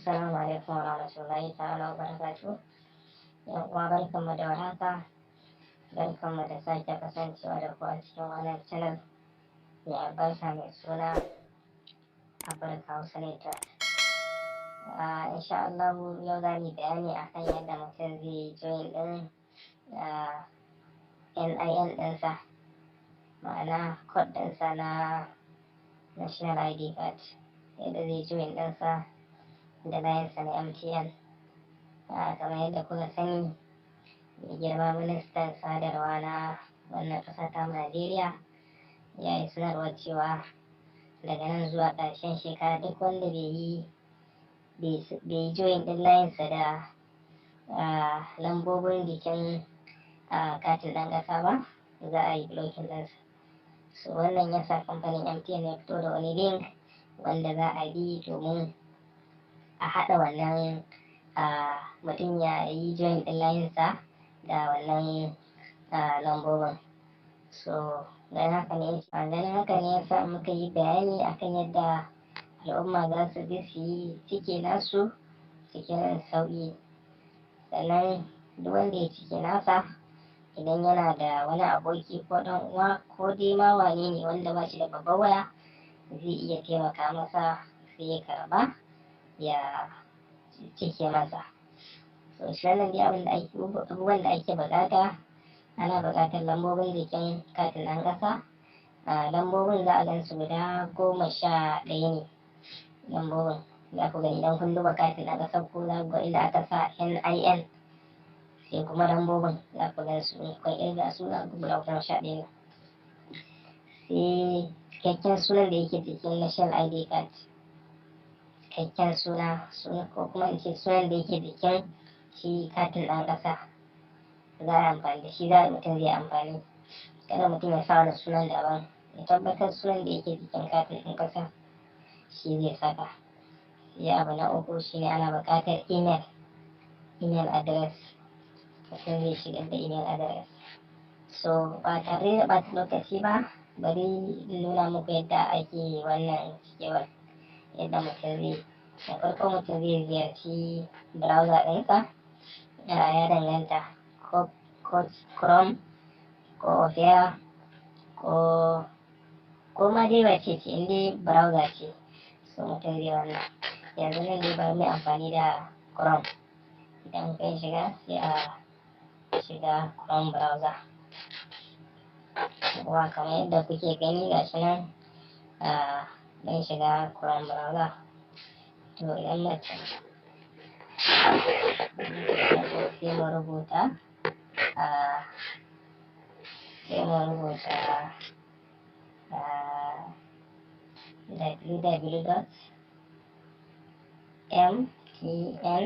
Assalamu alaikum warahmatullahi ta'ala wabarakatuh. Yan uwa, barkanmu da warhaka, barkanmu da sake kasancewa da ku a cikin wannan channel mai albarka mai suna Afirka Hausa Network. Insha Allah yau za mu yi bayani akan yadda mutum zai yi join ɗin NIN ɗinsa, ma'ana code ɗinsa na National ID card, yadda zai join ɗinsa da layinsa na MTN. Kamar yadda kuka sani, mai girma ministan sadarwa na wannan ƙasa ta Najeriya ya yi sanarwar cewa daga nan zuwa ƙarshen shekara duk wanda bai yi join ɗin layinsa da lambobin jikin katin ɗan ƙasa ba, za a yi blocking ɗinsa. So wannan ya sa kamfanin MTN ya fito da wani link wanda za a bi domin a haɗa wannan, mutum ya yi join ɗin layinsa da wannan lambobin. So ganin haka ne yasa muka yi bayani akan yadda al'umma za su bi su yi cike nasu cikin sauƙi. Sannan duk wanda ya cike nasa, idan yana da wani aboki ko ɗan uwa ko dai ma wane ne wanda ba shi da babbar waya, zai iya taimaka masa, sai ya karɓa ya cike masa. So shi wannan dai abin da ake abubuwan da ake buƙata, ana buƙatar lambobin jikin katin ɗan ƙasa. Lambobin za a gan su guda 11 ne. Lambobin za ku gani idan kun duba katin ɗan ƙasar ku, za ku ga inda aka sa NIN, sai kuma lambobin za ku gan su. In kun ƙirga su, za ku guda 11 ne. Sai cikakken sunan da yake jikin National ID card, cikakken suna, ko kuma in ce sunan da yake jikin shi katin ɗan ƙasa za a amfani da shi, za mutum zai amfani. Kada mutum ya sa wani sunan daban, ya tabbatar sunan da yake jikin katin ɗan ƙasa shi zai saka. Sai abu na uku shine ana buƙatar email address. Mutum zai shigar da email address. So ba tare da ɓata lokaci ba, bari in nuna muku yadda ake wannan cikewar, yadda mutum zai. Da farko mutum zai ziyarci browser ɗinsa, ya danganta ko Chrome ko Opera ko ma dai wacce ce, in dai browser ce. So mutum zai wannan. Yanzu nan dai bari mu amfani da Chrome. Idan kai shiga, sai a shiga Chrome browser. Wa kamar yadda kuke gani, gashi nan mun shiga Chrome browser. To idan mutum sai mu rubuta www.mtn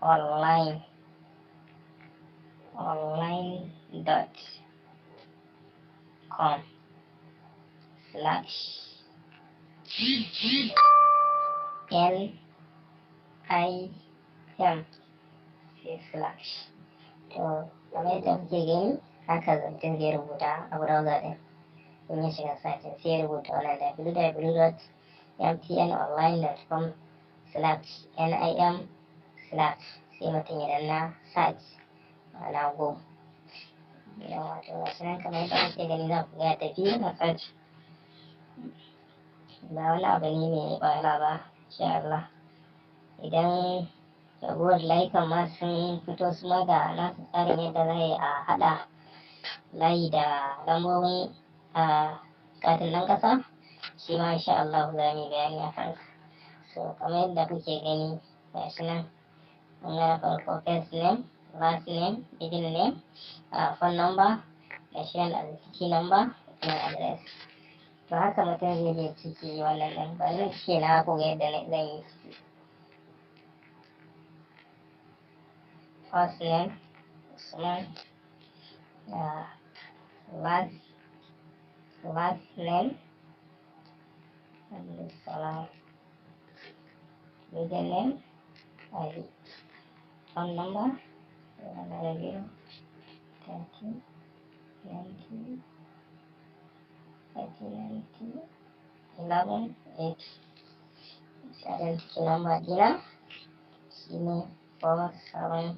online.com/nim sai slash. To kamar yadda kuke gani, haka mutum zai rubuta a browser ɗin. In ya shiga searching, sai ya rubuta wannan www.mtnonline.com/nim/, sai mutum ya danna search, ma'ana go. Yawwa, to gashi nan kamar yadda kuke gani, za ku ga ya tafi na search. Ba wani abu ne mai wahala ba, insha Allah. Idan ragowar layukan ma sun fito, su ma ga nasu tsarin yadda za a yi a haɗa layi da lambobin katin ɗan ƙasa, shi ma insha Allah za mu yi bayani a kansa. So kamar yadda kuke gani, gashi nan mun ga na farko first name, last name, middle name, phone number, national identity number, email address. To haka mutum zai je ciki wannan ɗin. Bari na cike na ku ga yadda zan yi. First name Usman, last name Abdulsalam, middle name Ali, phone number 0 30 90 30 90 11 8. Sai identity number dina shine 47883547207.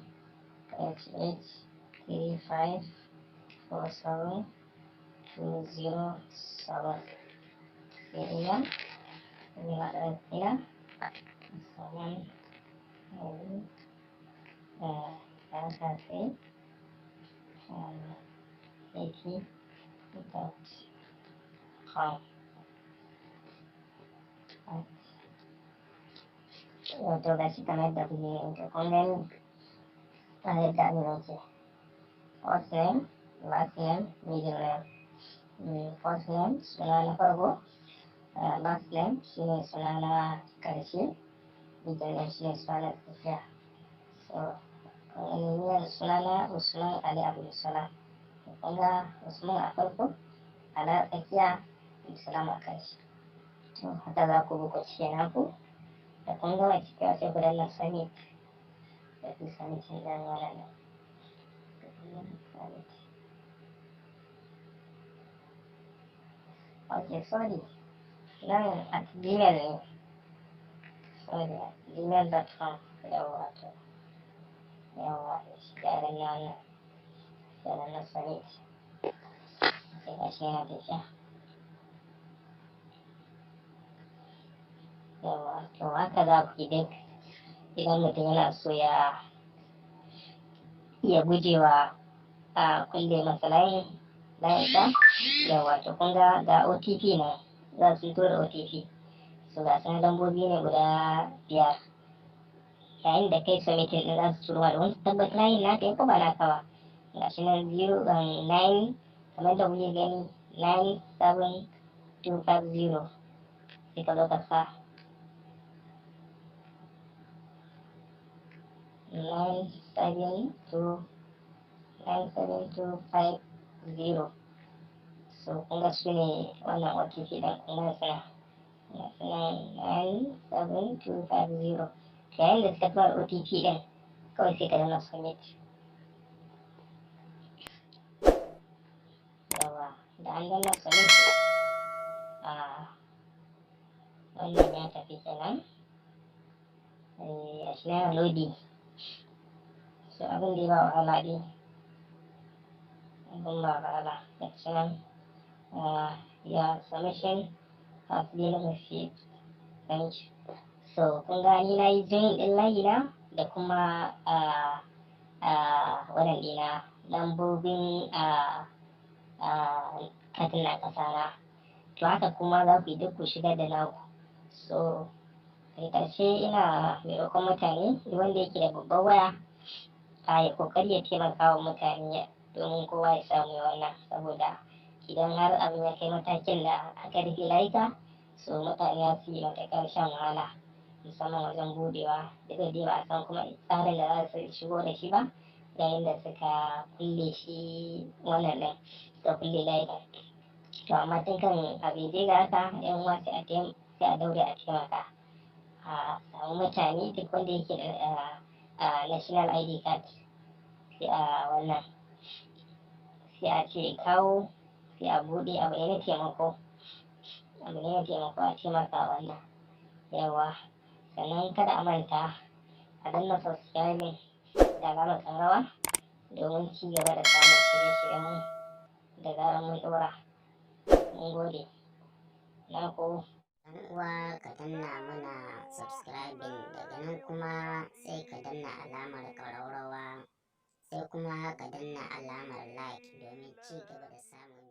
Sai email address dina usman@.com. Wato ga shi kamar yadda kuke gani, to kun gani a yadda abin yake: first name, last name, middle name. First name suna na farko, last name shine suna na ƙarshe, middle name shine suna na tsakiya. So kun gani, ni yanzu suna na Usman Ali Abdulsalam. Kun ga Usman a farko, Ali a tsakiya, Abdulsalam a ƙarshe. To haka za ku bi ku cike naku. Da kun gama cikewa, sai ku danna submit. Sai ku submit ɗin wannan, submit. Okay, sorry, nan at gmail ne, sorry, at gmail.com. Yawwa, to yawwa, shi ya danna wannan, sai danna submit. Sai ga shi yana tafiya. Yawwa, to haka za ku yi duk idan mutum yana so ya guje wa a kulle masa layinsa. Yawwa, to kun ga ga OTP nan, za su fito da OTP. So ga su lambobi ne guda biyar. Yayin da kai submitting din, za su turo da wani tabbata layin naka ko ba naka ba. Ga shi nan 09, kamar da kuke gani, 97250. Sai ka zo ka sa 972, 97250. So kun ga su ne wannan OTP ɗin. Kun ga suna 97250. Yayin da suka tura OTP ɗin, kawai sai ka danna submit. Yawa, da an danna submit, a wannan ya tafi kenan. A shi na lodi. So abin da ba wahala dai, abin ba wahala. Gashi nan, "Your submission has been received, thank you." So kun ga ni na yi join ɗin layi na da kuma wannan ɗina, lambobin katin na ƙasa na. To haka kuma za ku yi duk ku shigar da naku. So daga ƙarshe, ina mai roƙon mutane, duk wanda yake da babbar waya, a yi ƙoƙari ya taimaka wa mutane domin kowa ya samu wannan, saboda idan har abin ya kai matakin da aka rufe layuka, so mutane za su yi matuƙar shan wahala, musamman wajen budewa. Duk da dai ba a san kuma tsarin da za su shigo da shi ba yayin da suka kulle shi wannan ɗin, suka kulle layukan. To amma tun kan abu ya je ga haka, yan uwa, sai a daure a taimaka a samu mutane, duk wanda yake da national ID card, sai a wannan, sai a ce kawo, sai a buɗe. Abu ne na taimako, abu ne na taimako, a taimaka wannan. Yawa, sannan kada a manta a danna subscribing da alamar ƙararrawa domin ci gaba da samun shirye-shiryenmu da zarar mun ɗora. Mun gode, naku. Dan uwa, ka danna mana subscribing, daga nan kuma sai ka danna alamar ƙararrawa, sai kuma ka danna alamar like domin ci gaba da samun